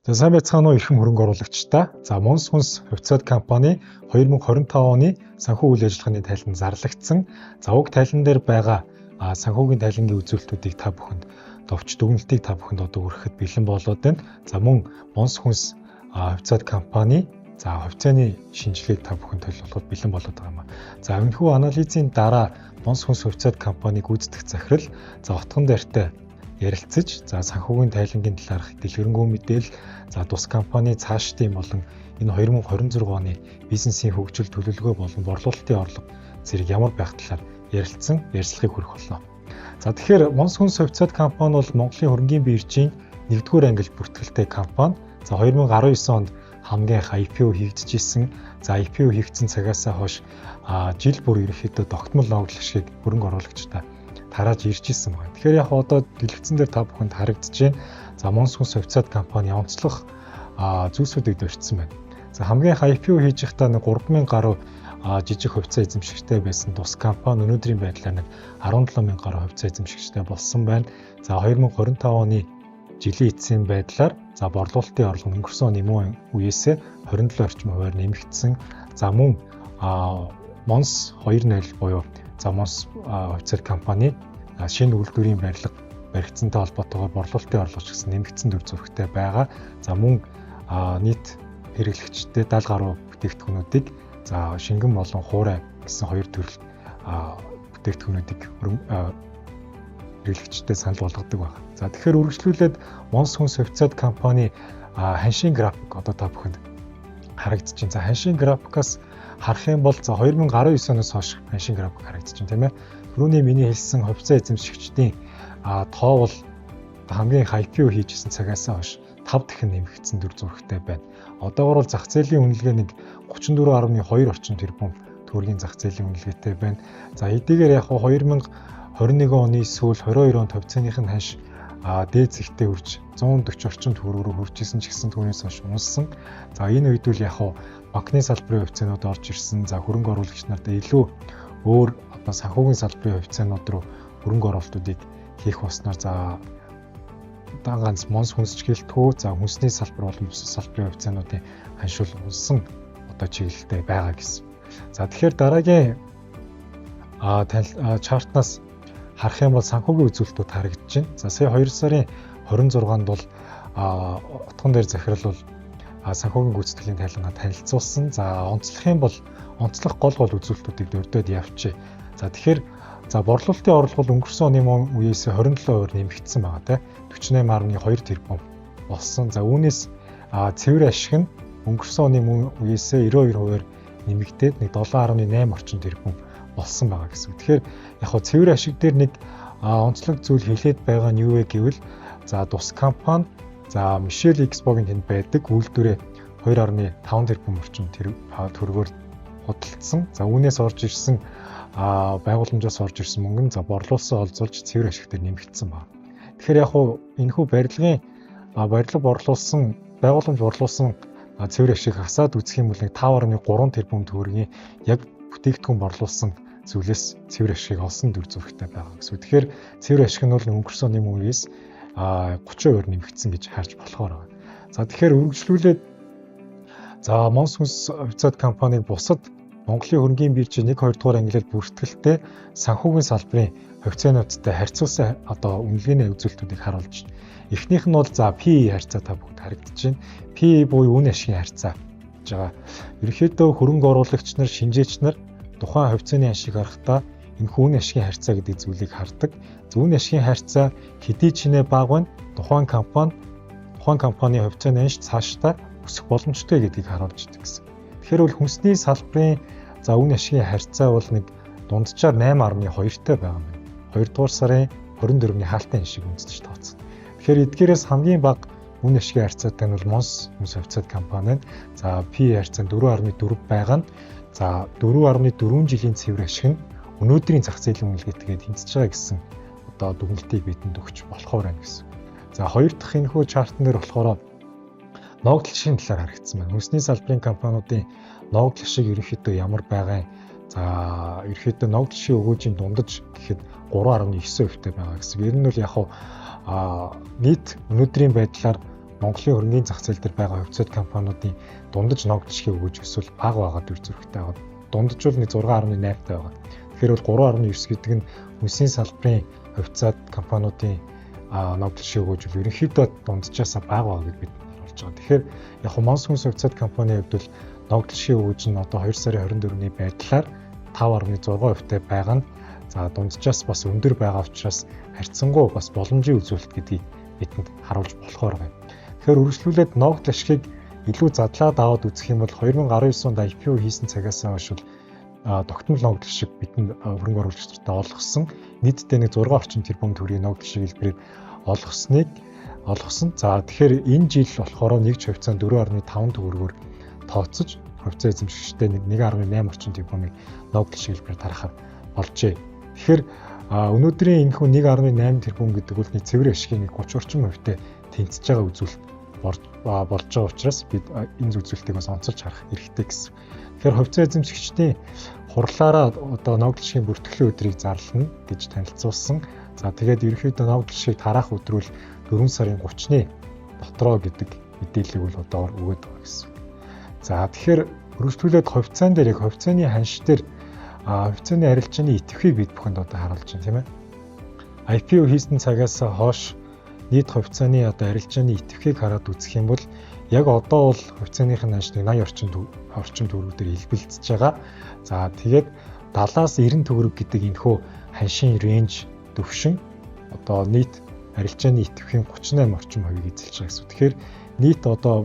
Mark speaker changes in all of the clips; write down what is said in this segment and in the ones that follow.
Speaker 1: За, сайн байцгаана уу, эрхэм хөрөнгө оруулагчдаа. За, Монс хүнс хувьцаат компани 2025 оны санхүү үйл ажиллагааны тайлан зарлагдсан. За, уг тайлан дээр байгаа санхүүгийн тайлангийн үзүүлэлтүүдийг та бүхэнд товч дүгнэлтийг та бүхэнд одоо хүргэхэд бэлэн болоод байна. За, мөн Монс хүнс хувьцаат компани за хувьцааны шинжилгээг та бүхэнд төлөвлөхөд бэлэн болоод байгаа юм. За, энэхүү анализийн дараа Монс хүнс хувьцаат компаниг гүйцэтгэх захирал за Отгон дайртай ярилцаж, за санхүүгийн тайлангийн талаарх дэлгэрэнгүй мэдээлэл, за тус компани цаашдын болон энэ 2026 оны бизнесийн хөгжил, төлөвлөгөө болон борлуулалтын орлого зэрэг ямар байх талаар ярилцсан ярилцлагыг хүргэх болно. За, тэгэхээр Монс хүнс хувьцаат компани бол Монголын хөрөнгийн биржийн 1-р англи бүртгэлтэй компани. За, 2019 онд хамгийн их IPO хийгдчихсэн. За, IPO хийгдсэн цагаасаа хойш жил бүр ерөнхийдөө тогтмол ногдол ашгийг хөрөнгө оруулагчдаа тарааж ирж исэн байна. Тэгэхээр яг одоо дэлгэцэн дээр та бүхэнд харагдаж байна. За, Монс хүнс хувьцаат компани онцлог зүйлсүүдийг дурдсан байна. За, хамгийн их IPO хийж байхдаа нэг 3000 гаруй жижиг хувьцаа эзэмшигчтэй байсан тус компани өнөөдрийн байдлаар нэг 17,000 гаруй хувьцаа эзэмшигчтэй болсон байна. За, 2025 оны жилийн эцсийн байдлаар за борлуулалтын орлого өнгөрсөн оны мөн үеэсээ 27 орчим хувиар нэмэгдсэн. За, мөн Монс 2.0 буюу за Монс хувьцаат компани шинэ үйлдвэрийн барилга баригдсантай холбоотойгоор борлуулалтын орлого ч гэсэн нэмэгдсэн дүр зурагтай байгаа. За, мөн нийт хэрэглэгчдэд 70 гаруй бүтээгдэхүүнүүдийг за шингэн болон хуурай гэсэн хоёр төрөл бүтээгдэхүүнүүдийг хэрэглэгчдэд санал болгодог байна. За, тэгэхээр үргэлжлүүлээд Монс хүнс хувьцаат компани ханшийн график одоо та бүхэнд харагдаж байна. За, ханшийн графикаас харах юм бол за 2019 оноос хойш ханшийн график харагдаж байна, тийм ээ. Түрүүний миний хэлсэн хувьцаа эзэмшигчдийн тоо бол хамгийн их IPO хийжсэн цагаас хойш 5 дахин нэмэгдсэн дүр зурагтай байна. Одоогор бол зах зээлийн үнэлгээ нэг 34.2 орчим тэрбум төгрөгийн зах зээлийн үнэлгээтэй байна. За, хэдийгээр яг 2021 оны сүүл 22 онд хувьцааных нь ханш дээд зэгтээ хүрч 140 орчим төгрөг рүү хүрч исэн ч гэсэн түүнээс хойш унсан. За, энэ үед үл яг банкны салбарын хувьцаанууд орж ирсэн. За, хөрөнгө оруулагч нарт илүү өөр одоо санхүүгийн салбарын хувьцаанууд руу хөрөнгө оруулалтуудыг хийх болсноор за дан ганц Монс хүнс ч гэлтгүү, за хүнсний салбар болон бусад салбарын хувьцаануудын ханшуул унсан одоо чиглэлтэй байгаа гэсэн. За, тэгэхээр дараагийн chart наас харах юм бол санхүүгийн үзүүлэлтүүд харагдаж байна. За, сая 2 сарын 26-нд бол Отгон дээр захирал бол санхүүгийн гүйцэтгэлийн тайлангаа танилцуулсан. За, онцлох юм бол онцлох гол гол үзүүлэлтүүдийг дурдаад явчихъя. За, тэгэхээр за борлуулалтын орлого бол өнгөрсөн оны мөн үеэс 27% нэмэгдсэн байгаа, тийм 48.2 тэрбум болсон. За, үүнээс цэвэр ашиг нь өнгөрсөн оны мөн үеэсээ 92% нэмэгдээд нэг 7.8 орчим тэрбум болсон байгаа гэсэн. Тэгэхээр яг хөө цэвэр ашиг дээр нэг онцлог зүйл хэлээд байгаа нь юу вэ гэвэл за тус компани за Мишель Экспогийн тэнд байдаг үйлдвэрээ 2.5 тэрбум орчим тэр төгрөгөөр худалдсан. За, үүнээс орж ирсэн байгууламжаас орж ирсэн мөнгө нь за борлуулсан олзуулж цэвэр ашиг дээр нэмэгдсэн байна. Тэгэхээр яг хуу энэхүү барилгын барилга борлуулсан, байгууламж борлуулсан цэвэр ашиг хасаад үзэх юм бол нэг 5.3 тэрбум төгрөгийн яг бүтээгдэхүүн борлуулсан зүйлээс цэвэр ашигыг олсон дүр зурагтай байгаа гэсэн. Тэгэхээр цэвэр ашиг нь бол өнгөрсөн оны үеэс 30% нэмэгдсэн гэж харж болохоор байна. За, тэгэхээр үргэлжлүүлээд за Монс хүнс хувьцаат компаниг бусад Монголын хөрөнгийн биржийн 1 2 дугаар ангилал бүртгэлтэй санхүүгийн салбарын хувьцаануудтай харьцуулсан одоо үнэлгээний үзүүлэлтүүдийг харуулж байна. Эхнийх нь бол за PE харьцаа та бүгд харагдаж байна. PE буюу үн ашигын харьцаа гэж байгаа. Ерөнхийдөө хөрөнгө оруулагч нар, шинжээч нар тухайн хувьцааны ашиг харахдаа энэхүү үн ашигын харьцаа гэдэг зүйлийг хардаг. Үн ашигын харьцаа хэдий ч нэ бага байна. Тухайн компанийн хувьцааны анш цаашдаа өсөх боломжтой гэдгийг харуулж идэг гэсэн. Тэгэхээр бол хүнсний салбарын за үн ашигын харьцаа бол нэг дунджаар 8.2-тай байгаа юм байна. 2 дугаар сарын 24-ний хаалтын шиг үндэслэж тооцсон. Тэгэхээр эдгээрээс хамгийн бага үн ашигын харьцаатай нь бол Монс хүнс хувьцаат компани нь. За, PE харьцаа 4.4 байгаа нь за 4.4 жилийн цэвэр ашиг нь өнөөдрийн зах зээлийн үнэлгээтэйгээ тэнцэж байгаа гэсэн одоо дүгнэлтийг бидэнд өгч болохоор байна гэсэн. За, хоёр дахь энэхүү chart ан дээр болохоор ногдол ашигын талаар харагдсан байна. Хүнсний салбарын компаниудын ногдол ашиг ерөнхийдөө ямар байгаа юм? За, ерөнхийдөө ногдол ашигын өгөөжийн дундаж гэхэд 3.9% тай байгаа гэсэн. Ер нь бол яг хуу нийт өнөөдрийн байдлаар Монголын хөрөнгийн зах зээл дээр байгаа хувьцаат компаниудын дундаж ногдол ашигын өгөөж өсвөл бага байгаа дүр зурагтай байгаа. Дундаж бол нэг 6.8 таа байгаа. Тэгэхээр бол 3.9 гэдэг нь хүнсийн салбарын хувьцаат компаниудын ногдол ашигын өгөөж бол ерөнхийдөө дунджаасаа бага байгаа гэж бид харуулж байгаа. Тэгэхээр яг хөө Монс хүнс хувьцаат компанийн хувьд бол ногдол ашигын өгөөж нь одоо 2 сарын 24-ний байдлаар 5.6% таа байгаа нь за дунджаас бас өндөр байгаа учраас харьцангуй бас боломжийн үзүүлэлт гэдгийг бидэнд харуулж болохоор байна. Тэгэхээр үргэлжлүүлээд ногдол ашигыг илүү задлаад аваад үзэх юм бол 2019 онд IPO хийсэн цагаас хойш бол тогтмол ногдол шиг бидэнд хөрөнгө оруулагчдад олгосон нийтдээ нэг 6 орчим тэрбум төгрөгийн ногдол шиг хэлбэрээр олгосон. За тэгэхээр энэ жил болохоор нэг ч хувьцаанд 4.5 төгрөгөөр тооцож хувьцаа эзэмшигчтэй нэг 1.8 орчим тэрбумыг ногдол шиг хэлбэрээр тарахаар болжээ. Тэгэхээр өнөөдрийн энэхүү 1.8 тэрбум гэдэг бол нэг цэвэр ашигын нэг 30 орчим хувьтай тэнцэж байгаа үзүүлэлт болж байгаа учраас бид энэ үзүүлэлтийг бас онцолж харах хэрэгтэй гэсэн. Тэгэхээр хувьцаа эзэмшигчдийн хурлаараа одоо ногдол шигийн бүртгэлийн өдрийг зарлана гэж танилцуулсан. За тэгээд ерөнхийдөө ногдол шиг тараах өдрүүл 4 сарын 30-ны дотроо гэдэг мэдээллийг бол одоогор өгөөд байгаа гэсэн. За тэгэхээр өргөжлүүлээд хувьцаан дээр яг хувьцааны ханш дээр хувьцааны арилжааны идэвхийг бид бүхэнд одоо харуулж байна, тийм ээ. IPO хийсэн цагаас хойш нийт хувьцааны одоо арилжааны идэвхийг хараад үзэх юм бол яг одоо бол хувьцааных нь ханш 80 орчим төгрөг дээр илбэлдэж байгаа. За тэгээд 70-аас 90 төгрөг гэдэг энэхүү ханшийн range төвшин одоо нийт арилжааны идэвхийн 38 орчим хувийг эзэлж байгаа гэсэн. Тэгэхээр нийт одоо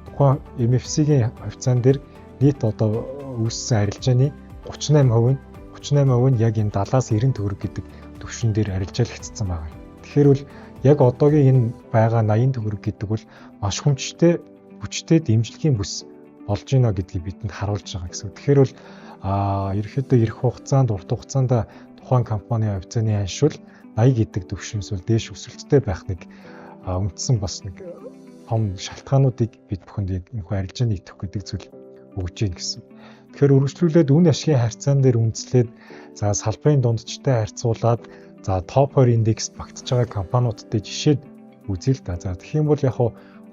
Speaker 1: тухайн MFC-ийн хувьцаан дээр нийт одоо үүссэн арилжааны 38% нь 38% нь яг энэ 70-аас 90 төгрөг гэдэг түвшин дээр арилжаалагдсан байгаа. Тэгэхээр бол яг одоогийн энэ байгаа 80 төгрөг гэдэг бол маш хүнчтэй хүчтэй дэмжлэгийн бүс болж байна гэдгийг бидэнд харуулж байгаа гэсэн. Тэгэхээр бол ерөнхийдөө ирэх хугацаанд урт хугацаанд тухайн компани хувьцааны ханшил 80 гэдэг түвшин эсвэл дээш өсөлттэй байх нэг үндсэн бас нэг том шалтгаануудыг бид бүхэнд яг энэхүү арилжааны идэвх гэдэг зүйл өгж гин гэсэн. Тэгэхээр үргэлжлүүлээд үн ашигын харьцаан дээр үндэслээд за салбарын дунджтай харьцуулаад за топ 20 индекст багтж байгаа компаниудтай жишээд үзье л да. За тэгэх юм бол яг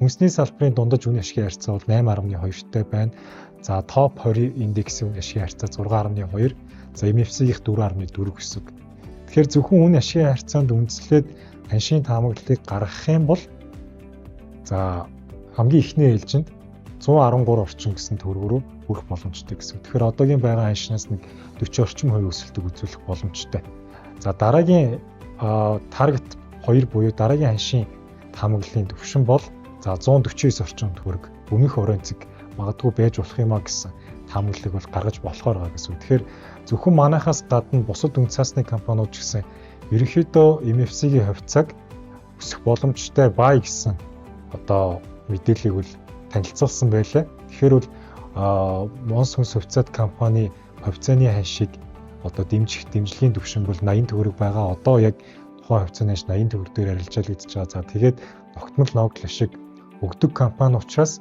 Speaker 1: хүнсний салбарын дундаж үн ашигын харьцаа бол 8.2-тай байна. За топ 20 индексийн үн ашигын харьцаа 6.2, за MFC-ийн 4.4 гэсэн. Тэгэхээр зөвхөн үн ашигын харьцаанд үндэслээд ханшийн таамаглалыг гаргах юм бол за хамгийн эхний ээлжинд 113 орчим гэсэн төгрөгөөр хүрэх боломжтой гэсэн. Тэгэхээр одоогийн байгаа ханшнаас нэг 40 орчим хувийн өсөлтийг үзүүлэх боломжтой. За дараагийн таргет 2 буюу дараагийн ханшийн таамаглалын түвшин бол за 149 орчим төгрөг өмнөх оройн цэг магадгүй байж болох юм а гэсэн таамаглалыг бол гаргаж болохоор байгаа гэсэн. Тэгэхээр зөвхөн манайхаас гадна бусад үн цаасны компаниуд ч гэсэн ерөнхийдөө MFC-ийн хувьцааг өсөх боломжтой бай гэсэн одоо мэдээллийг бол танилцуулсан байлаа. Тэгэхээр бол Монс хүнс хувьцаат компани хувьцааны ханшийг одоо дэмжих дэмжлэгийн түвшин бол 80 төгрөг байгаа. Одоо яг тухайн хувьцааны ханш 80 төгрөг дээр арилжаалагдаж байгаа. За тэгээд тогтмол ногдол ашиг өгдөг компани учраас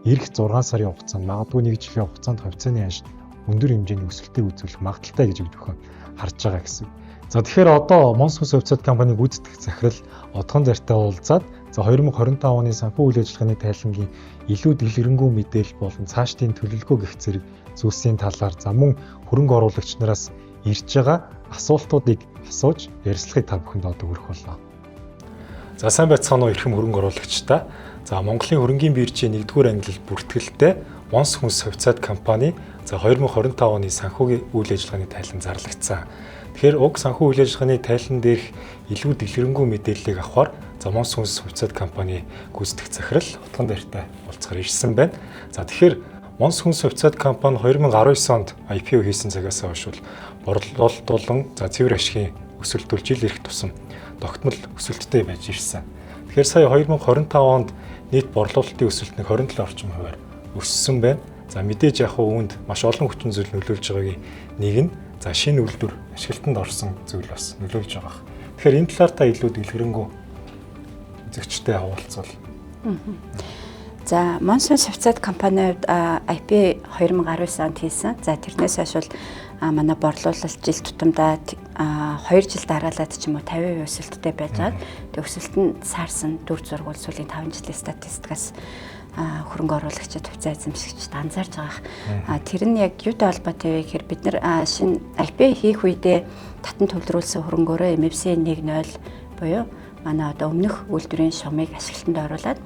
Speaker 1: ирэх 6 сарын хугацаанд магадгүй 1 жилийн хугацаанд хувьцааны ханш өндөр хэмжээний өсөлтийг үзүүлэх магадлалтай гэж бүхэн харж байгаа гэсэн. За тэгэхээр одоо Монс хүнс хувьцаат компаниг гүйцэтгэх захирал Одхон зартай уулзаад за 2025 оны санхүү үйл ажиллагааны тайлангийн илүү дэлгэрэнгүй мэдээлэл болон цаашдын төлөвлөгөө гэх зэрэг зүйлсийн талаар за мөн хөрөнгө оруулагч нараас ирж байгаа асуултуудыг асууж ярилцлагыг та бүхэнд одоо өгөх болно. За сайн байцгаана уу эрхэм хөрөнгө оруулагчдаа. За Монголын хөрөнгийн биржийн 1-р ангилал бүртгэлтэй Монс хүнс хувьцаат компани за 2025 оны санхүүгийн үйл ажиллагааны тайлан зарлагдсан. Тэгэхээр уг санхүү үйл ажиллагааны тайлан дээрх илүү дэлгэрэнгүй мэдээллийг авахар за Монс хүнс хувьцаат компани гүйцэтгэх захирал Утган дээртэй уулзахаар ирсэн байна. За тэгэхээр Монс хүнс хувьцаат компани 2019 онд IPO хийсэн цагаас хойш бол борлуулалт болон за цэвэр ашигын өсөлт жил ирэх тусам тогтмол өсөлттэй байж ирсэн. Тэгэхээр сая 2025 онд нийт борлуулалтын өсөлт нэг 27 орчим хувиар өссөн байна. За мэдээж яг үүнд маш олон хүчин зүйл нөлөөлж байгаагийн нэг нь за шинэ үйлдвэр ашиглалтанд орсон зүйл бас нөлөөлж байгаа. Тэгэхээр энэ талаар та илүү дэлгэрэнгүй үзэгчтэй хавуулцвал.
Speaker 2: За Монсон хувьцаат компани хувьд IP 2019 онд хийсэн. За тэрнээс хойш бол манай борлуулалт жил тутамдаа 2 жил дараалаад ч юм уу 50% өсөлттэй байж байгаад тэг өсөлт нь саарсан дүр зураг бол сүүлийн 5 жилийн статистикаас хөрөнгө оруулагчид, хувьцаа эзэмшигчид анзаарч байгаа. Тэр нь яг юутай холбоотой вэ гэхээр бид нар шинэ IPO хийх үедээ татан төвлөрүүлсэн хөрөнгөөрөө MFC 1.0 буюу манай одоо өмнөх үйлдвэрийн шугамыг ашиглалтанд оруулаад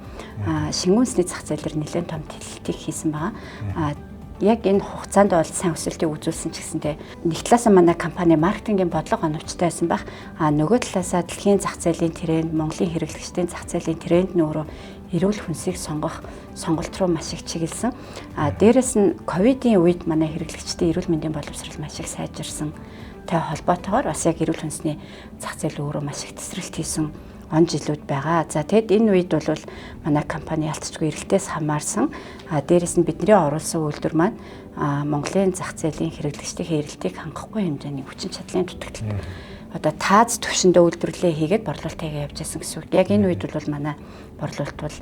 Speaker 2: шингэн үндэсний зах зээл дээр нэлээд том тэлэлтийг хийсэн байгаа. Яг энэ хугацаанд бол сайн өсөлтийг үзүүлсэн ч гэсэнтэй нэг талаасаа манай компани маркетингийн бодлого оновчтой байсан байх. Нөгөө талаасаа дэлхийн зах зээлийн тренд, Монголын хэрэглэгчдийн зах зээлийн тренд нь өөрөө эрүүл хүнсийг сонгох сонголт руу маш их чиглэсэн. Дээрэс нь ковидын үед манай хэрэглэгчдийн эрүүл мэндийн боловсрол маш их сайжирсан тай холбоотойгоор бас яг эрүүл хүнсний зах зээл өөрөө маш их тесрэлт хийсэн он жилүүд байгаа. За тэгэд энэ үед бол манай компани ялцчгүй эрэлтээс хамаарсан. Дээрэс нь бидний оруулсан үйлдвэр маань Монголын зах зээлийн хэрэглэгчдийн эрэлтийг хангахгүй хэмжээний хүчин чадлын дутагдaltaд одоо тааз төвшөндөө үйлдвэрлэлээ хийгээд борлуулалт хийгээ явж байсан гэсэн үг. Яг энэ үед бол манай борлуулалт бол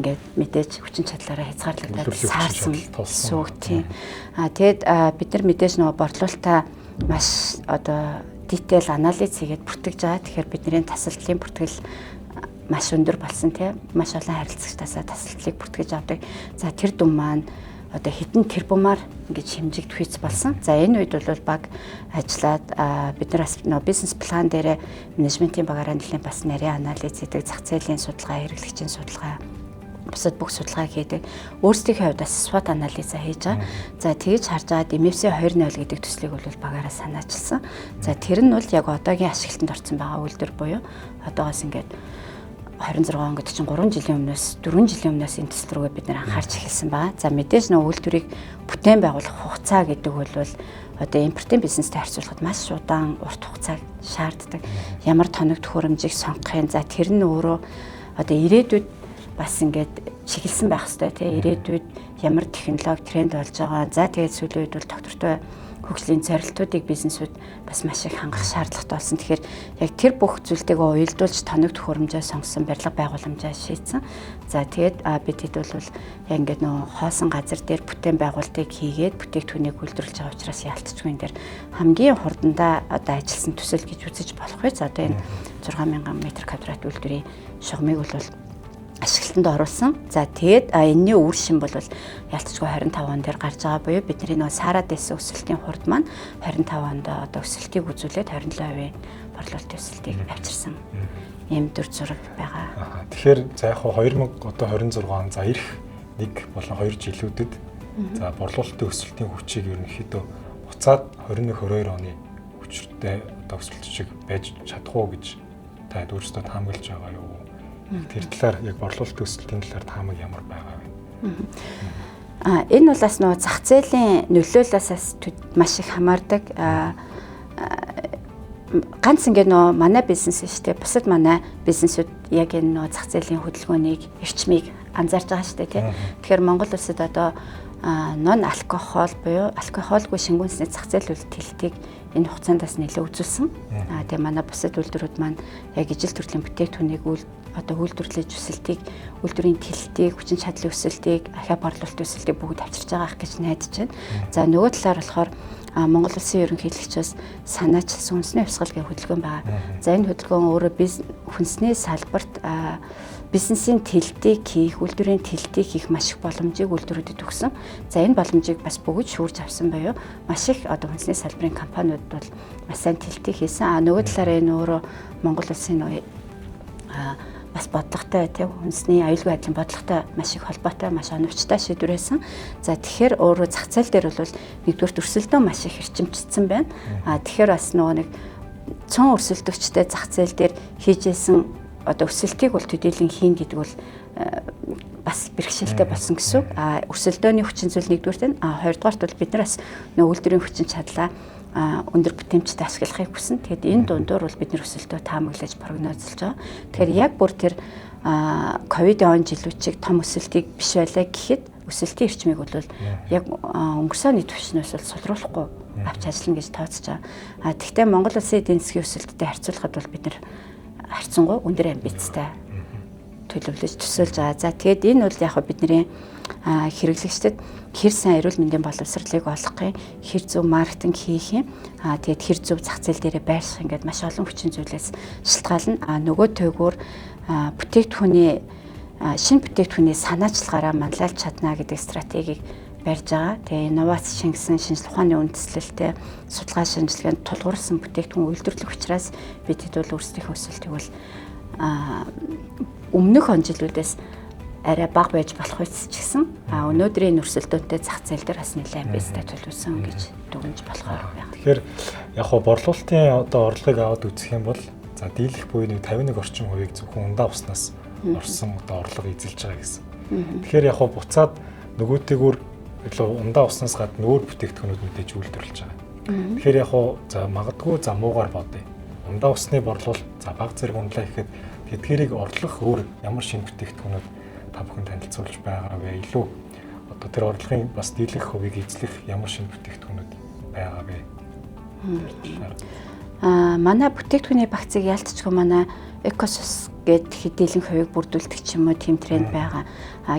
Speaker 2: ингээд мэдээж хүчин чадлаараа хязгаарлагдаад саарсан гэсэн үг тийм. Тэгэд бид нар мэдээж нөгөө борлуулалтаа маш одоо detail анализ хийгээд бүртгэж байгаа. Тэгэхээр бидний тасалдлын бүртгэл маш өндөр болсон тийм. Маш олон харилцагчдасаа тасалдлыг бүртгэж авдаг. За тэр дүн маань одоо хэдэн тэрбумаар ингэж хэмжигдэх үйц болсон. За энэ үед бол баг ажиллаад бид нар бас нөө бизнес план дээрээ менежментийн багаараа нэлээд бас нарийн анализ хийдэг, зах зээлийн судалгаа, хэрэглэгчийн судалгаа, бусад бүх судалгаа хийдэг. Өөрсдийнхээ хувьд бас SWOT анализаа хийж байгаа. За тэгж харж байгаад MFC 2.0 гэдэг төслийг бол багаараа санаачилсан. За тэр нь бол яг одоогийн ашиглалтанд орсон байгаа үйлдвэр буюу одоогоос ингээд 26 он гэдэг чинь 3 жилийн өмнөөс, 4 жилийн өмнөөс энэ төсөл рүүгээ бид нэр анхаарч эхэлсэн байгаа. За мэдээж нөө үйлдвэрийг бүтээн байгуулах хугацаа гэдэг бол одоо импортын бизнестэй харьцуулахад маш удаан урт хугацааг шаарддаг. Ямар тоног төхөөрөмжийг сонгох юм. За тэр нь өөрөө одоо ирээдүйд бас ингээд чиглэсэн байх хэрэгтэй тий. Ирээдүйд ямар технологи тренд болж байгаа. За тэгээд сүүлийн үед бол доктортой хөгжлийн зорилтуудыг бизнесүүд бас маш их хангах шаардлагатай болсон. Тэгэхээр яг тэр бүх зүйлтэйгээ уялдуулж тоног төхөөрөмжөө сонгосон, барилга байгууламжаа шийдсэн. За тэгээд бид хэд бол яг ингээд нөгөө хоосон газар дээр бүтээн байгуулалтыг хийгээд бүтээгдэхүүнийг үйлдвэрлэж байгаа учраас яалтчгүй энэ дээр хамгийн хурдандаа одоо ажилласан төсөл гэж үзэж болох вэ. За одоо энэ 6000 м квадрат үйлдвэрийн шугамыг бол ашиглалтанд оруулсан. За тэгээд энэний үр шим бол ялцчгүй 25 он дээр гарч байгаа буюу бидний нөгөө саарад байсан өсөлтийн хурд маань 25 онд одоо өсөлтийг үзүүлээд 27% борлуулалтын өсөлтийг авчирсан ийм дүр зураг байгаа.
Speaker 1: Тэгэхээр за яг 2026 он за ирэх 1 болон 2 жилүүдэд за борлуулалтын өсөлтийн хүчийг ерөнхийдөө буцаад 21 22 оны хүчтэй одоо өсөлт шиг байж чадах уу гэж та өөрсдөө таамаглаж байгаа юу? Тэр талаар яг борлуулалтын өсөлтийн талаар таамаг ямар байгаа вэ?
Speaker 2: Энэ бол бас нөгөө зах зээлийн нөлөөллөөс маш их хамаардаг. Ганц ингээд нөгөө манай бизнес шүү дээ. Бусад манай бизнесүүд яг энэ нөгөө зах зээлийн хөдөлгөөнийг, эрчмийг анзаарч байгаа шүү дээ, тий. Тэгэхээр Монгол улсад одоо нон алкогол буюу алкоголгүй шингэн үндэсний зах зээл үйлдэлтийг энэ хугацаанд бас нэлээд үзүүлсэн. Тэгээ манай бусад үйлдвэрүүд маань яг ижил төрлийн бүтээгдэхүүнийг одоо үйлдвэрлэж өсөлтийг, үйлдвэрийн тэлтийг, хүчин чадлын өсөлтийг, ахиа борлуулалтын өсөлтийг бүгд авчирч байгаа ах гэж найдаж байна. За нөгөө талаар болохоор Монгол улсын ерөнхийлөгч бас санаачилсан үндэсний хувьсгал гэх хөдөлгөөн байгаа. За энэ хөдөлгөөн өөрөө хүнсний салбарт бизнесийн тэлтийг хийх, үйлдвэрийн тэлтийг хийх маш их боломжийг үйлдвэрүүдэд өгсөн. За энэ боломжийг бас бүгд шүүрж авсан буюу маш их одоо хүнсний салбарын компаниуд бол маш сайн тэлтийг хийсэн. Нөгөө талаараа энэ өөрөө Монгол улсын бас бодлоготой тийм хүнсний аюулгүй байдлын бодлоготой маш их холбоотой, маш оновчтой шийдвэр байсан. За тэгэхээр өөрөө зах зээл дээр бол нэгдүгээрт өрсөлдөөн маш их эрчимжсэн байна. Тэгэхээр бас нөгөө нэг цөөн өрсөлдөгчтэй зах зээл дээр хийжсэн одоо өсөлтийг бол төдийлөн хийн гэдэг бол бас бэрхшээлтэй болсон гэсэн үг. Өрсөлдөөний хүчин зүйл нэгдүгээрт нь, хоёрдугаарт бол бид нар бас нөгөө үйлдвэрийн хүчин чадлаа өндөр бүтэмжтэй ашиглахыг хүснэ. Тэгэхэд энэ дундуур бол бид нар өсөлтөө таамаглаж прогнозлж байгаа. Тэгэхээр яг бүр тэр ковидын он жилүүчиг том өсөлтийг биш байлаа гэхэд өсөлтийн эрчмийг бол яг өнгөрсөн оны түвшнээс бол сулруулахгүй авч ажиллана гэж тооцож байгаа. Тэгэхдээ Монгол улсын эдийн засгийн өсөлттэй харьцуулахад бол бид нар харьцангуй өндөр амбицтай төлөвлөж төсөөлж байгаа. За тэгээд энэ бол яг бидний хэрэглэгчдэд хэр сайн эрүүл мэндийн боловсролыг олох юм, хэр зөв маркетинг хийх юм, тэгээд хэр зөв зах зээл дээрээ байрших ингээд маш олон хүчин зүйлээс шалтгаална. Нөгөө төөгөр бүтээгдэхүүний шинэ бүтээгдэхүүний санаачлагаараа манлайлж чадна гэдэг стратегийг барьж байгаа. Тэгээ инновац шингэсэн, шинжлэх ухааны үндэслэлтэй, судалгаа шинжилгээнд тулгуурласан бүтээгдэхүүн үйлдвэрлэх учраас бид хэд бол өөрсдийнхөө өсөлтийг бол өмнөх он жилүүдээс арай бага байж болох үс ч гэсэн өнөөдрийн өрсөлдөөнтэй зах зээл дээр бас нэлээд амбицтай төлөвлөсөн гэж дүгнж болохоор байна.
Speaker 1: Тэгэхээр яг хоо борлуулалтын одоо орлогыг аваад үзэх юм бол за дийлэх буюу нэг 51 орчим хувийг зөвхөн ундаа уснаас орсон одоо орлого эзэлж байгаа гэсэн. Тэгэхээр яг хоо буцаад нөгөөтэйгүр илүү ундаа уснаас гадна өөр бүтээгдэхүүнүүд мэдээж үйлдвэрлэж байгаа. Тэгэхээр яг хоо за магадгүй за муугар бодъё. Ундаа усны борлуулалт за баг зэрэг ундлаа гэхэд тэдгэрийг орлох өөр ямар шинэ бүтээгдэхүүнүүд та бүхэн танилцуулж байгаа вэ? Илүү одоо тэр орлогын бас дийлэх хувийг эзлэх ямар шинэ бүтээгдэхүүнүүд байгаа вэ?
Speaker 2: Манай бүтээгдэхүүний багцыг ялцчгүй манай Экосус гэд хэдийлэн хувийг бүрдүүлдэг ч юм уу тийм тренд байгаа.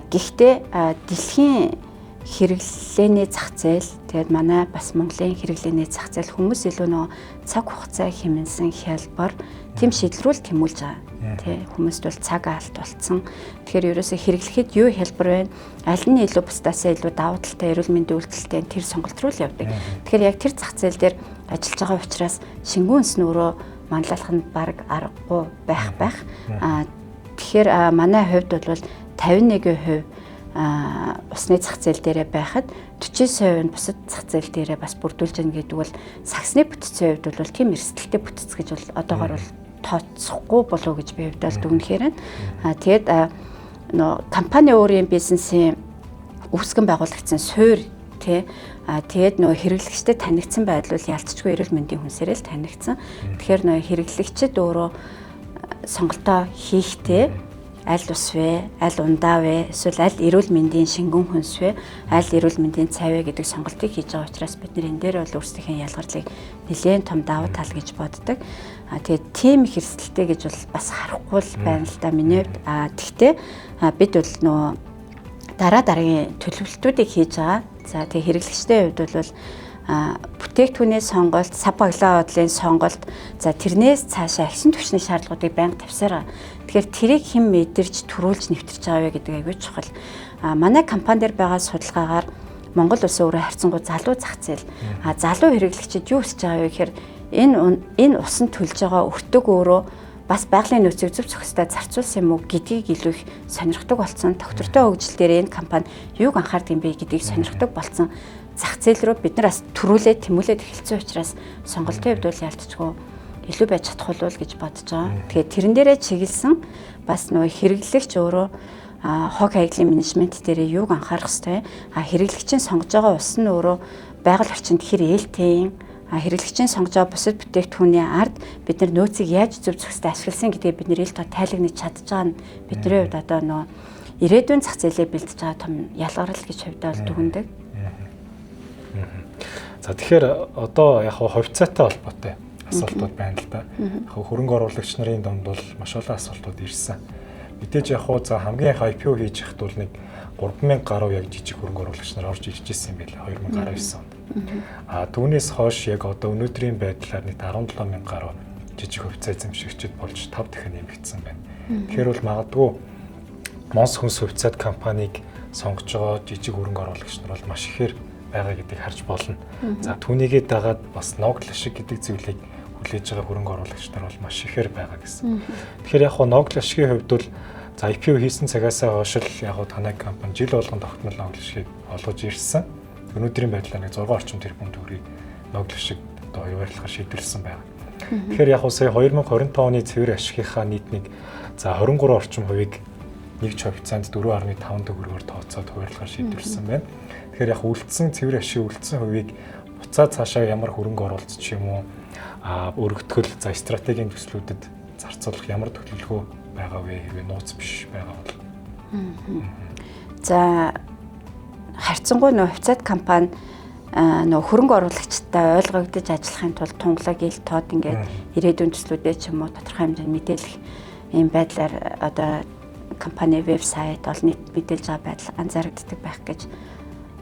Speaker 2: Гэхдээ дэлхийн хэрэглээний зах зээл, тэгээд манай бас Монголын хэрэглээний зах зээл хүмүүс илүү нөгөө цаг хугацаа хэмнэсэн хялбар тийм шийдэл рүү л тэмүүлж байгаа. Тэ хүмүүст бол цаг алт болцсон. Тэгэхээр ерөөсөө хэрэглэхэд юу хялбар вэ? Аль нь илүү бусдаасаа илүү давуу талтай, эрүүл мэндийн үйлдэлтэй тэр сонголт руу л явдаг. Тэгэхээр яг тэр зах зээл дээр ажиллаж байгаа учраас шингэн үнс нь өөрөө манлайлах нь баг аргагүй байх. Тэгэхээр манай хувьд бол 51% усны зах зээл дээрээ байхад 49% нь бусад зах зээл дээрээ бас бүрдүүлж гэн гэдэг бол саксны бүтцийн хувьд бол тийм эрсдэлтэй бүтэц гэж бол одоогор бол тооцохгүй болов гэж би хувьд бол дүгнэхээр байна. Тэгээд нөө компани өөрийн бизнесийн үүсгэн байгуулагдсан суурь тий. Тэгээд нөө хэрэглэгчдэд танигдсан байдал бол ялцчгүй эрүүл мэндийн хүнсээр л танигдсан. Тэгэхээр нөө хэрэглэгчд өөрөө сонголтоо хийхдээ аль ус вэ, аль ундаа вэ, эсвэл аль эрүүл мэндийн шингэн хүнс вэ, аль эрүүл мэндийн цай вэ гэдэг сонголтыг хийж байгаа учраас бид нэр энэ дээр бол өөрсдийнхээ ялгарлыг нэлээд том давуу тал гэж боддог. Тэгээд тийм их эрсдэлтэй гэж бол бас харахгүй л байна л да миний хувьд. Тэгтээ бид бол нөгөө дараа дараагийн төлөвлөлтүүдийг хийж байгаа. За тэгээ хэрэглэгчдийн хувьд бол бүтээгдэхүүний сонголт, сав баглаа бодлын сонголт, за тэрнээс цаашаа агшин түвшний шаардлагуудыг байнга тавьсаар. Тэгэхээр тэрийг хэн мэдэрч, төрүүлж нэвтэрч байгаа вэ гэдэг аягүй чухал. Манай компани дээр байгаа судалгаагаар Монгол улсын өөрөө харьцангуй залуу зах зээл. Залуу хэрэглэгчид юу хүсэж байгаа вэ гэхээр энэ усан төлж байгаа өртөг өөрөө бас байгалийн нөөцийг зөв зохистой зарцуулсан юм уу гэдгийг илүү их сонирхдаг болсон. Доктортой хөгжил дээр энэ компани юуг анхаардаг юм бэ гэдгийг сонирхдаг болсон. Зах зээл рүү бид нар бас төрүүлээд тэмүүлээд эхэлсэн учраас сонголтын хувьд бол ялцчгүй илүү байж чадах болов гэж бодож байгаа. Тэгэхээр тэрэн дээрээ чиглэсэн бас нөгөө хэрэглэгч өөрөө хог хаяглын менежмент дээрээ юуг анхаарах ёстой. Хэрэглэгчийн сонгож байгаа ус нь өөрөө байгаль орчинд хэр ээлтэй юм. Хэрэглэгчийн сонгож байгаа бусад бүтээгдэхүүний ард бид нар нөөцийг яаж зөв зохистой ашигласан гэдгийг бид нэр ил тоо тайлагнаж чадж байгаа нь бидний хувьд одоо нөгөө ирээдүйн зах зээлээ бэлдэж байгаа том ялгарл гэж хувьдаа бол дүгнэдэг.
Speaker 1: За тэгэхээр одоо яг хувьцаатай холбоотой асуултууд байна л да. Яг хөрөнгө оруулагч нарын дунд бол маш олон асуултууд ирсэн. Мэдээж яг за хамгийн их IPO хийж яхад бол нэг 3000 гаруй яг жижиг хөрөнгө оруулагч нар орж ирж ирсэн юм байлаа 2019 онд. Түүнээс хойш яг одоо өнөөдрийн байдлаар нэг 17000 гаруй жижиг хувьцаа эзэмшигчид болж 5 дахин нэмэгдсэн байна. Тэгэхээр бол магадгүй Монс хүнс хувьцаат компанийг сонгож байгаа жижиг хөрөнгө оруулагч нар бол маш ихээр байгаа гэдгийг харж болно. За түүнийгээ дагаад бас ногдол ашиг гэдэг зүйлийг хүлээж байгаа хөрөнгө оруулагч нар бол маш ихээр байгаа гэсэн. Тэгэхээр яг хоо ногдол ашигын хувьд бол за IPO хийсэн цагаасаа хойш л яг хоо танай компани жил болгон тогтмол ногдол ашигыг олгож ирсэн. Өнөөдрийн байдлаар нэг 6 орчим тэрбум төгрөгийг ногдол ашиг одоо хуваарлахаар шийдвэрлэсэн байна. Тэгэхээр яг хоо сая 2025 оны цэвэр ашигынхаа нийт нэг за 23 орчим хувийг нэг ч хувьцаанд 4.5 төгрөгөөр тооцоод хуваарлахаар шийдвэрлэсэн байна. Тэгэхээр яг үлдсэн цэвэр ашиг үлдсэн хувийг буцаад цаашаа ямар хөрөнгө оруулалт ч юм уу өргөтгөл за стратегийн төслүүдэд зарцуулах ямар төлөвлөгөө байгаа вэ хэрвээ нууц биш байгаа бол.
Speaker 2: За харьцангуй нөө хувьцаат компани нөө хөрөнгө оруулагчтай ойлгогдож ажиллахын тулд тунгалаг ил тод ингээд ирээдүйн төслүүдээ ч юм уу тодорхой хэмжээнд мэдээлэх ийм байдлаар одоо компани вебсайт, олон нийт мэдээлж байгаа байдал анзаарэгддэг байх гэж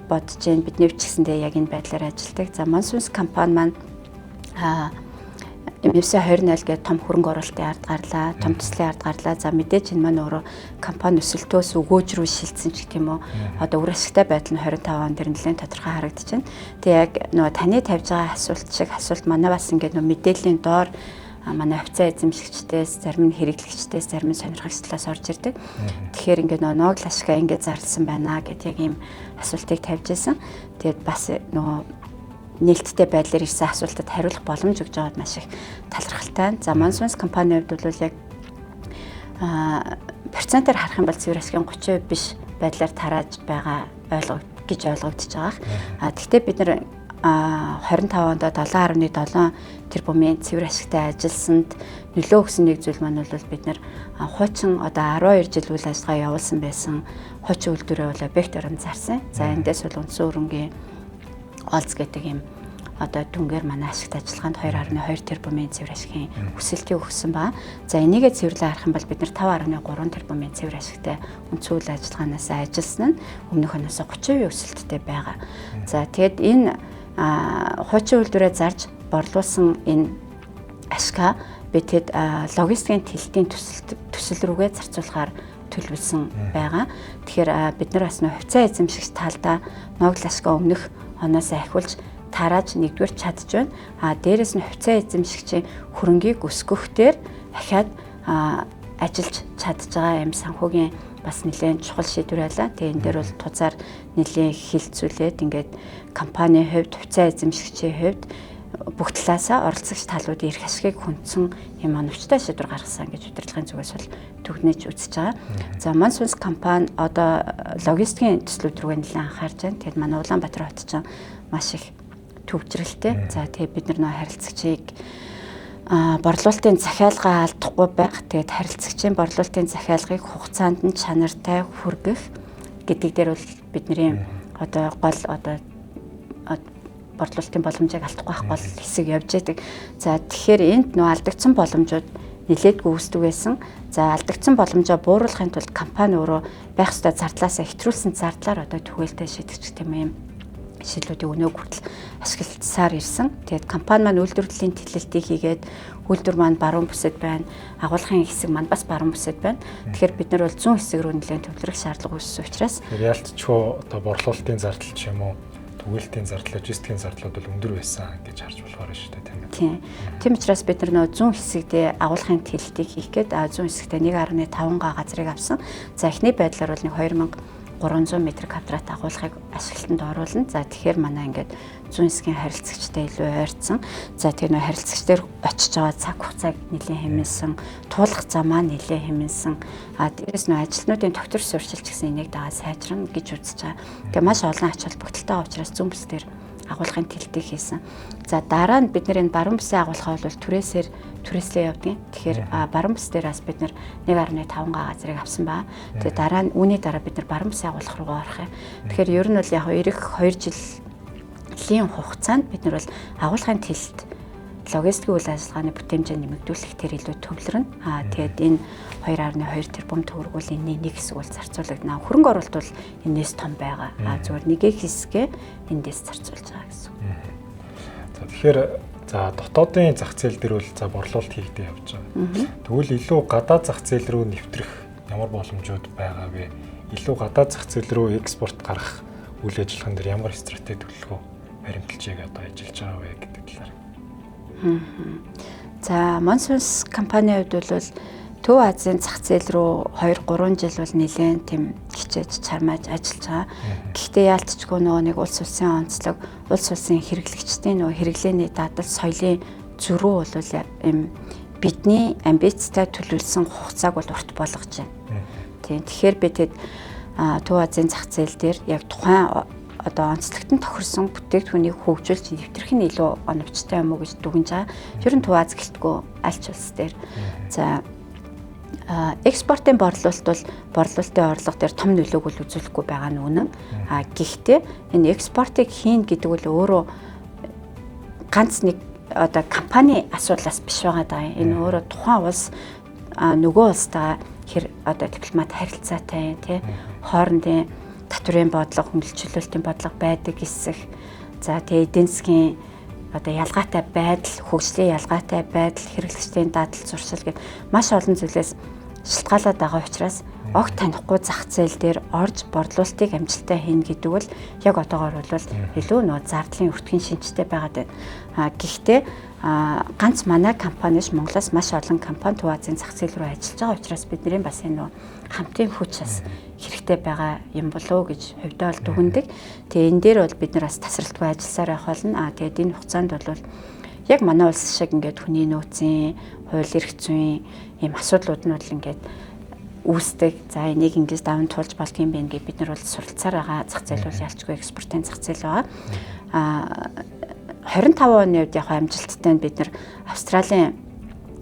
Speaker 2: бодож байна. Бидний ч гэсэндээ яг энэ байдлаар ажилладаг. За, Монсунс компани маань MFC 20.0 гэдэг том хөрөнгө оруулалтын ард гарлаа, том төслийн ард гарлаа. За, мэдээж энэ маань өөрөө компани өсөлтөөс өгөөж рүү шилжсэн ч гэх юм уу. Одоо үр ашигтай байдал нь 25 он дээр нэлээд тодорхой харагдаж байна. Тэгээ яг нөгөө таны тавьж байгаа асуулт шиг асуулт манай бас ингээд нөгөө мэдээллийн доор манай хувьцаа эзэмшигчдээс, зарим нь хэрэглэгчдээс, зарим нь сонирхогчдоос орж ирдэг. Тэгэхээр ингээд нөгөө ноогл ашгаа ингээд зарласан байна гэд яг ийм асуултыг тавьж исэн. Тэгээд бас нөгөө нээлттэй байдлаар ирсэн асуултад хариулах боломж өгж байгаад маш их талархалтай. За, Монсунс компанийн хувьд бол яг процентоор харах юм бол цэвэр ашигын 30% биш байдлаар тарааж байгаа ойлгог гэж ойлгогдож байгаа. Гэхдээ бид нар 25 онд 7.7 тэрбумын цэвэр ашигтай ажилласанд нөлөө өгсөн нэг зүйл маань бол бид нар хуучин одоо 12 жил үйл ажиллагаа явуулсан байсан хуучин үйлдвэрээ бол объект орон зарсан. За, эндээс бол үндсэн хөрөнгийн олз гэдэг юм одоо дүнгээр манай ашигт ажиллагаанд 2.2 тэрбумын цэвэр ашигын өсөлтийг өгсөн ба. За, энийгээ цэвэрлээ харах юм бол бид нар 5.3 тэрбумын цэвэр ашигтай үндсэн үйл ажиллагаанаас ажилласан нь өмнөх оноос 30% өсөлттэй байгаа. За, тэгэд энэ хуучин үйлдвэрээ зарж борлуулсан энэ ашгаа бид тэд логистикийн тэлтийн төсөл рүүгээ зарцуулахаар төлөвлөсөн байгаа. Тэгэхээр бид нар бас нөх хувьцаа эзэмшигч талдаа ноогдол ашгаа өмнөх оноос ахиулж тарааж нэгдүгээр чадж байна. А дээрэс нь хувьцаа эзэмшигчийн хөрөнгийг өсгөхтөр ахиад ажиллаж чадж байгаа юм санхүүгийн бас нэлээд чухал шийдвэр байлаа. Тэгээ энэ дээр бол тузаар нэлээд хилцүүлээд ингээд компанийн хувьд, хувьцаа эзэмшигчийн хувьд бүх талаасаа оролцогч талуудын эрх ашигыг хүндсэн юм оновчтой шийдвэр гаргасан гэж удирдлагын зүгээс бол түгнэж үзэж байгаа. За, Монсунс компани одоо логистикийн төслүүд рүүгээ нэлээд анхаарч байна. Тэгээд манай Улаанбаатар хот чинь маш их төвчрэлтэй. За, тэгээд бид нар нөө харилцагчийг борлуулалтын захиалгаа алдахгүй байх. Тэгээд харилцагчийн борлуулалтын захиалгыг хугацаанд нь чанартай хүргэх гэдэг дээр бол бидний одоо гол одоо борлуулалтын боломжийг алдахгүй байх гол хэсэг явж яадаг. За, тэгэхээр энд нөө алдагдсан боломжууд нэлээдгүй үүсдэг байсан. За, алдагдсан боломжоо бууруулахын тулд компани өөрөө байх ёстой зардлаасаа хэтрүүлсэн зардлаар одоо түгээлтэй шийдэх юм шийдлүүдийг өнөө хүртэл ашигласаар ирсэн. Тэгээд компани маань үйлдвэрлэлийн тэлэлтийг хийгээд үйлдвэр маань баруун бүсэд байна. Агуулгын хэсэг маань бас баруун бүсэд байна. Тэгэхээр бид нар бол зүүн хэсэг рүү нэлээд төвлөрөх шаардлага үүссэн учраас
Speaker 1: ялцчгүй одоо борлуулалтын зардал ч юм уу түгээлтийн зардал, логистикийн зардлууд бол өндөр байсан гэж харж болохоор байна шүү дээ, тийм ээ.
Speaker 2: Тийм. Тийм учраас бид нар нөө зүүн хэсэгдээ агуулгын тэлэлтийг хийх гээд зүүн хэсэгтээ 1.5 га газрыг авсан. За, эхний байдлаар бол нэг 2300 м квадрат агуулгыг ашиглалтанд оруулна. За, тэгэхээр манай ингээд зүүн хэсгийн харилцагчтай илүү ойрцсон. За, тэр нөө харилцагч дээр очиж байгаа цаг хугацааг нэлээд хэмнэсэн, туулах замаа нэлээд хэмнэсэн. Дээрээс нөө ажилтнуудын тогтвор суурьшилч гэсэн энийг дагаа сайжрна гэж үзэж байгаа. Тэгээ маш олон ач холбогдолтой учраас зүүн бүс дээр агуулгын тэлтийг хийсэн. За, дараа нь бид нэр энэ баруун бүсийн агуулгаа бол түрээсээр түрээслээ явдаг. Тэгэхээр баруун бүс дээр бас бид нэр 1.5 га газрыг авсан ба. Тэгээ дараа нь үүний дараа бид нар баруун бүсийн агуулга руугаа орох юм. Тэгэхээр ер нь бол яг ирэх 2 жилийн хугацаанд бид нар бол агуулгын тэлт логистикийн үйл ажиллагааны бүтээмжээ нэмэгдүүлэх тэр илүү төвлөрнө. Тэгээд энэ 2.2 тэрбум төгрөг бол энэний нэг хэсэг бол зарцуулагдана. Хөрөнгө оруулалт бол энэс том байгаа. Зүгээр нэг хэсгээ эндээс зарцуулж байгаа гэсэн.
Speaker 1: За, тэгэхээр за дотоодын зах зээл дээр бол за борлуулалт хийгдээ явж байгаа. Тэгвэл илүү гадаад зах зээл рүү нэвтрэх ямар боломжууд байгаа вэ? Илүү гадаад зах зээл рүү экспорт гаргах үйл ажиллагаан дээр ямар стратеги төлөвлөгөө баримталж яг одоо ажиллаж байгаа вэ гэдэг талаар.
Speaker 2: За, Монсунс компанийн хувьд бол Төв Азийн зах зээл рүү 2-3 жил бол нэлээд тийм хичээж чармааж ажиллаж байгаа. Гэхдээ яалтчгүй нөгөө нэг улс улсын онцлог, улс улсын хэрэглэгчдийн нөгөө хэрэглээний дадал, соёлын зөрүү бол юм бидний амбицтай төлөвлөсөн хугацааг бол урт болгож байна. Тийм. Тэгэхээр би тэд Төв Азийн зах зээл дээр яг тухайн одоо онцлогт нь тохирсон бүтээгдэхүүнийг хөгжүүлж нэвтрэх нь илүү оновчтой юм уу гэж дүгнж байгаа. Ер нь Төв Аз гэлтгүй аль ч улс дээр. За, экспортын борлуулалт бол борлуулалтын орлого дээр том нөлөөг бол үзүүлэхгүй байгаа нь үнэн. Гэхдээ энэ экспортыг хийн гэдэг бол өөрөө ганц нэг одоо компани асуудлаас биш байгаа даа. Энэ өөрөө тухайн улс нөгөө улстайгаа хэр одоо дипломат харилцаатай тий хоорондын татврын бодлого, хөнгөлөлт чөлөөлтийн бодлого байдаг хэсэг. За тэгээ эдийн засгийн одоо ялгаатай байдал, хөгжлийн ялгаатай байдал, хэрэглэгчдийн дадал зуршил гэх маш олон зүйлээс шалтгаалаад байгаа учраас огт танихгүй зах зээл дээр орж борлуулалтыг амжилттай хийнэ гэдэг бол яг одоогоор бол илүү нөө зардлын өртгийн шинжтэй байгаад байна. Гэхдээ ганц манай компани биш, Монголоос маш олон компани Төв Азийн зах зээл рүү ажиллаж байгаа учраас бидний бас энэ нөө хамтын хүч бас хэрэгтэй байгаа юм болов уу гэж хувьдаа бол дүгнэдэг. Тэгээ энэ дээр бол бид нар бас тасралтгүй ажилласаар явах болно. Тэгээд энэ хугацаанд бол яг манай улс шиг ингээд хүний нөөцийн, хууль эрх зүйн ийм асуудлууд нь бол ингээд үүсдэг. За энийг ингэж даван туулж болдгийм байх гэж бид нар бол суралцаар байгаа. Зах зээл бол ялчгүй экспортын зах зээл байгаа. 25 оны үед яг амжилттай нь бид нар Австралийн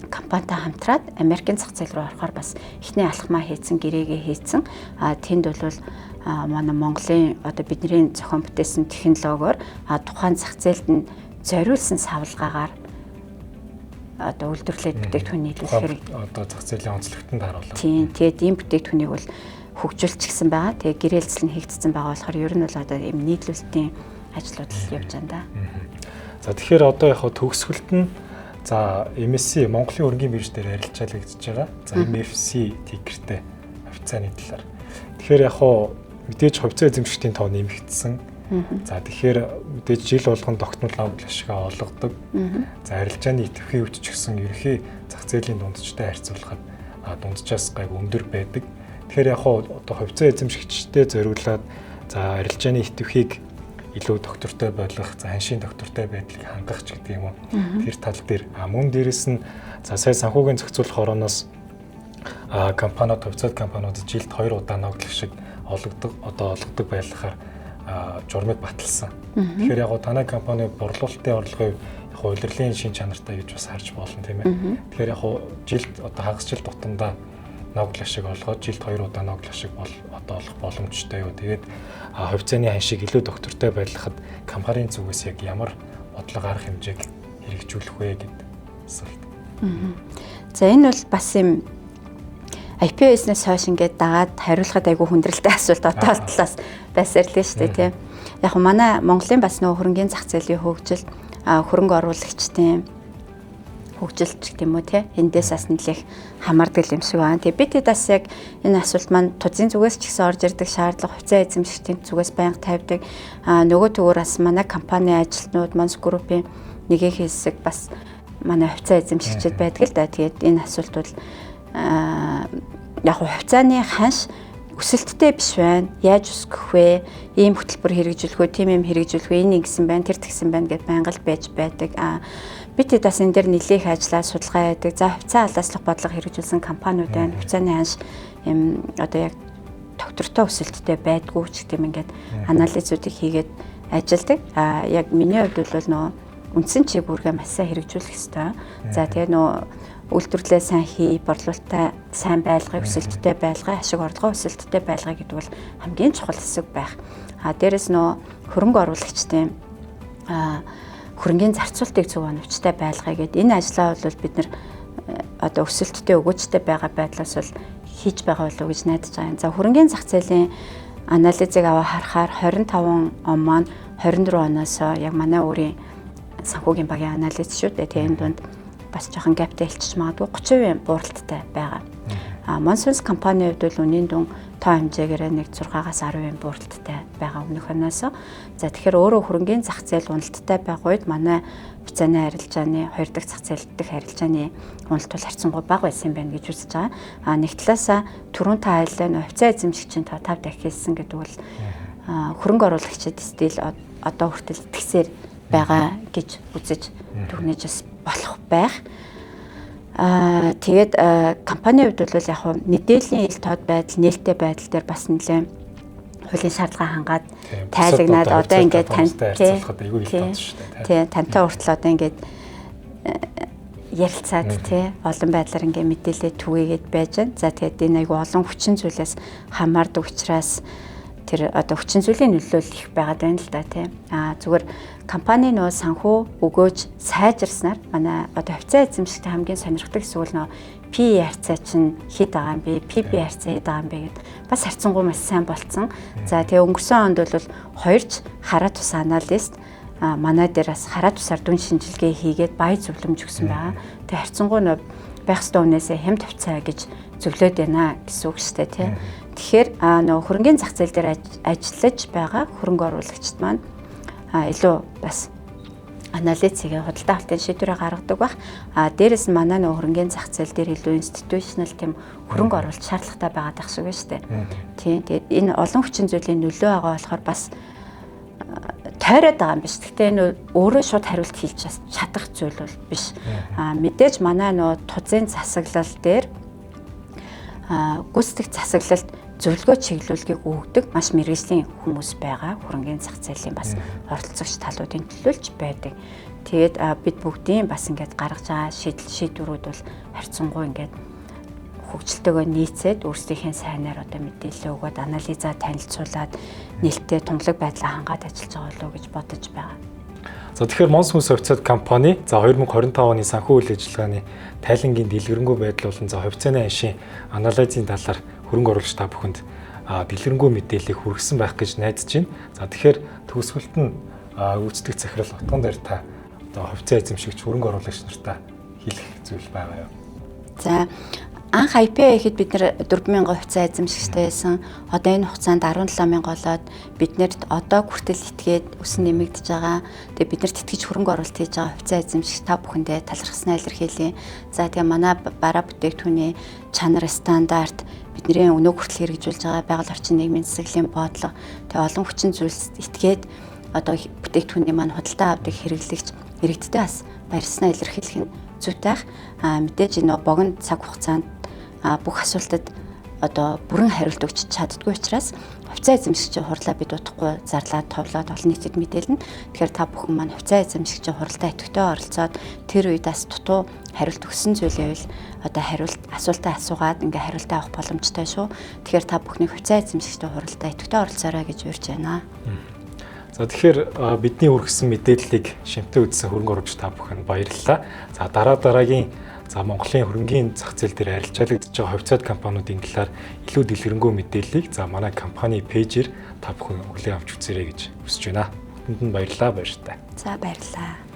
Speaker 2: компанитай хамтраад Америкийн зах зээл рүү орохоор бас эхний алхмаа хийцэн, гэрээгээ хийцэн. Тэнд бол манай Монголын одоо бидний зохион бүтээсэн технологиор тухайн зах зээлд нь зориулсан савлгаагаар одоо үйлдвэрлээд бүтээгдэхүүн нийлүүлэх хэрэг
Speaker 1: одоо зах зээлийн онцлогтод харуулна.
Speaker 2: Тийм. Тэгээд ийм бүтээгдэхүүнийг бол хөгжүүлчихсэн байгаа. Тэгээд гэрээлцэл нь хийгдсэн байгаа болохоор ер нь бол одоо ийм нийлүүлэлтийн ажлууд л явж байна да.
Speaker 1: За тэгэхээр одоо яг төгсгөлт нь за MSC Монголын хөрөнгийн бирж дээр арилжаалагдж байгаа. За MFC тикертэй хувьцааны талаар. Тэгэхээр яг мэдээж хувьцаа эзэмшигчдийн тоо нэмэгдсэн. За тэгэхээр мэдээж жил болгон тогтмол номлол ашигаа олгодог. За арилжааны идэвхтэй хүч ч гэсэн ерөнхий зах зээлийн дунджтай харьцуулахад дунджаас гайгүй өндөр байдаг. Тэгэхээр яг одоо хувьцаа эзэмшигчдэд зориулаад за арилжааны идэвхийг илүү доктортой болох, за ханшийн доктортой байдлыг хангах ч гэдэг юм уу. Тэр тал дээр мөн дээрэс нь за сая санхүүгийн зохицуулах хорооноос компаниуд, хувьцаат компаниуд жилд 2 удаа ногдлох шиг олгодог, одоо олгодог байлахаар журмыг баталсан. Тэгэхээр яг танай компани борлуулалтын орлогын яг улирлын шин чанартай гэж бас харж болно, тийм ээ. Тэгэхээр яг жилд одоо хагас жил тутамдаа ногдол ашиг олгоод жилд 2 удаа ногдол ашиг бол одоо олох боломжтой юу. Тэгээд хувьцааны ханшийг илүү доктортой байлгахад компанийн зүгээс яг ямар бодлого арга хэмжээг хэрэгжүүлэх вэ гэдэг асуулт.
Speaker 2: За энэ бол бас юм IPO-снээс хойш ингээд дагаад хариулахад айгүй хүндрэлтэй асуулт одоо талаас байсаар лээ шүү дээ, тийм. Яг манай Монголын бас нөгөө хөрөнгийн зах зээлийн хөгжил, хөрөнгө оруулагчдын хөгжилч гэх юм уу, тий. Эндээс бас нэлээх хамаардаг юм шиг байна. Тэгээ бид хэд бас яг энэ асуулт маань тузын зүгээс ч гэсэн орж ирдэг шаардлага, хувьцаа эзэмшигчдийн зүгээс байнга тавьдаг. Нөгөө төгөөр бас манай компани ажилтнууд, Монс группийн нэгэн хэсэг бас манай хувьцаа эзэмшигчд байдаг л да. Тэгээд энэ асуулт бол яг хувьцааны ханш өсөлттэй биш байна. Яаж өсгөх вэ? Ийм хөтөлбөр хэрэгжүүлэх үү, тийм юм хэрэгжүүлэх үү, энэ ингэсэн байна, тэр тэгсэн байна гэд байнга л байж байдаг. Бид хэд бас энэ дээр нэлээх ажиллаа, судалгаа яадаг. За хувьцаа алааслах бодлого хэрэгжүүлсэн компаниуд байна. Хувьцааны ханш юм одоо яг доктортой өсөлттэй байдгүй ч гэдэм ингээд анализуудыг хийгээд ажилладаг. Яг миний хувьд бол нөгөө үндсэн чиг үүргээ маш сайн хэрэгжүүлэх ёстой. За тэгээ нөгөө үйлдвэрлэлээ сайн хий, борлуулалтаа сайн байлгах, өсөлттэй байлгах, ашиг орлогоо өсөлттэй байлгах гэдэг бол хамгийн чухал хэсэг байх. Дээрэс нөө хөрөнгө оруулагчдын хөрөнгийн зарцуултыг зөв оновчтой байлгая гэд энэ ажлаа бол бид нар одоо өсөлттэй өгөөжтэй байгаа байдлаас бол хийж байгаа болов уу гэж найдаж байгаа юм. За хөрөнгийн зах зээлийн анализыг аваа харахаар 25 он маань 24 оноос яг манай өөрийн санхүүгийн багийн анализ шүү дээ. Тэгээ энэ дунд бас жоохон гаптай хэлчих магадгүй 30% бууралттай байгаа. Монсунс компанийн хувьд бол үнийн дүн тоо хэмжээгээрээ нэг 6-аас 10% бууралттай байгаа өмнөх оноос. За тэгэхээр өөрөө хөрөнгийн зах зээл уналттай байгаа үед манай хувьцааны арилжааны хоёр дахь зах зээл дэх арилжааны уналт бол харьцангуй бага байсан юм байна гэж үзэж байгаа. Нэг талаасаа түрүүн та айлаа хувьцаа эзэмшигчийн тоо 5 дахин хэлсэн гэдэг бол хөрөнгө оруулагчид стил одоо хүртэл итгэсээр байгаа гэж үзэж дүгнэж бас болох байх. Тэгээд компанийн хувьд бол яг мэдээллийн ил тод байдал, нээлттэй байдал дээр бас нэлээд хуулийн шаардлага хангаад тайлагнаад одоо ингээд тантай тий тантай хүртэл одоо ингээд ярилцаад тий олон байдлаар ингээд мэдээлэл түгээгээд байж байна. За тэгээд энэ айгу олон хүчин зүйлээс хамаардаг учраас тэр одоо хүчин зүйлийн нөлөөлөл их байгаад байна л да тий. Зүгээр компани нөө санхүү өгөөж сайжирснаар манай одоо хувьцаа эзэмшигтэй хамгийн сонирхдаг эсвэл нөө PE харьцаа чинь хэд байгаа юм бэ? PB харьцаа хэд байгаа юм бэ гэд бас харьцангуй маш сайн болцсон. За тэгээ өнгөрсөн онд бол хоёрч хараа тус аналист манай дээр бас хараа тусаар дүн шинжилгээ хийгээд бай зөвлөмж өгсөн байгаа. Тэгээ харьцангуй нөө байх ёстой үнээсээ хямд хувьцаа гэж зөвлөөд байна гэсэн үг шүү дээ, тий. Тэгэхээр нөгөө хөрөнгөний зах зээл дээр ажиллаж байгаа хөрөнгө оруулагчид маань илүү бас анализ хийгээ худалдаа авалтын шийдвэрээ гаргадаг байх. А дээрэс нь манай нөгөө хөрөнгөний зах зээл дээр илүү institutional тийм хөрөнгө оруулалт шаардлагатай байгаад байх шиг байна шүү дээ. Тийм. Тэгээд энэ олон хүчин зүйлийн нөлөө байгаа болохоор бас тойроод байгаа юм биш. Гэхдээ энэ өөрөө шууд хариулт хийж чадах зүйл бол биш. А мэдээж манай нөгөө тузын засаглал дээр гүйцэтгэх засаглалд зөвлөгөө чиглүүлгийг өгдөг маш мэргэжлийн хүмүүс байгаа. Хөрөнгөний зах зээлийн бас оролцогч талуудын төлөөлж байдаг. Тэгээд бид бүгдийн бас ингээд гаргаж байгаа шийдвэрүүд бол харьцангуй ингээд хөгжилтэйгөө нийцээд өөрсдийнхээ сайнаар одоо мэдээлэл өгөөд анализаа танилцуулаад нээлттэй тунгалаг байдлаа хангаад ажиллаж байгаа болов уу гэж бодож байгаа.
Speaker 1: За тэгэхээр Монс хүнс хувьцаат компани за 2025 оны санхүү үйл ажиллагааны тайлангийн дэлгэрэнгүй байдал болон за хувьцааны аншийн анализын талаар хөрөнгө оруулагч та бүхэнд дэлгэрэнгүй мэдээллийг хүргэсэн байх гэж найдаж байна. За тэгэхээр төгсгөлт нь гүйцэтгэх захирал Отгон дээр та одоо хувьцаа эзэмшигч хөрөнгө оруулагч нартаа хэлэх зүйл байгаа юу?
Speaker 2: За анх IPO хийхэд бид нэр 4000 хувьцаа эзэмшигчтэй байсан. Одоо энэ хугацаанд 17000 болоод бид нэрт одоо хүртэл итгээд өсөн нэмэгдэж байгаа. Тэгээ бид нарт итгэж хөрөнгө оруулалт хийж байгаа хувьцаа эзэмшигч та бүхэндээ талархснаа илэрхийлье. За тэгээ манай бараа бүтээгдэхүүний чанар стандарт, бидний өнөө хүртэл хэрэгжүүлж байгаа байгаль орчин нийгмийн засаглалын бодлого, тэгээ олон хүчин зүйлс итгээд одоо бүтээгдэхүүний маань худалдаа авдаг хэрэглэгч иргэдтэй бас баярснаа илэрхийлэх нь зүйтэй ах. Мэдээж энэ богино цаг хугацаанд бүх асуултад одоо бүрэн хариулт өгч чаддгүй учраас хувьцаа эзэмшигчийн хурлаа бид удахгүй зарлаад товлоод олон нийтэд мэдээлнэ. Тэгэхээр та бүхэн маань хувьцаа эзэмшигчийн хуралдаа идэвхтэй оролцоод тэр үед бас дутуу хариулт өгсөн зүйлээ одоо хариулт асуултаа асуугаад ингээ хариултаа авах боломжтой шүү. Тэгэхээр та бүхний хувьцаа эзэмшигчдийн хуралдаа идэвхтэй оролцоорой гэж урьж байна.
Speaker 1: За тэгэхээр бидний хүргэсэн мэдээллийг шимтэн үзсэн хөрөнгө оруулагч та бүхэнд баярлалаа. За дараа дараагийн за Монголын хөрөнгийн зах зээл дээр арилжаалагдж байгаа хувьцаат компаниудын талаар илүү дэлгэрэнгүй мэдээллийг за манай компани пэйжээр та бүхэн хүлээн авч үзээрэй гэж хүсэж байна. Бүхэнд нь баярлалаа, баяртай.
Speaker 2: За баярлалаа.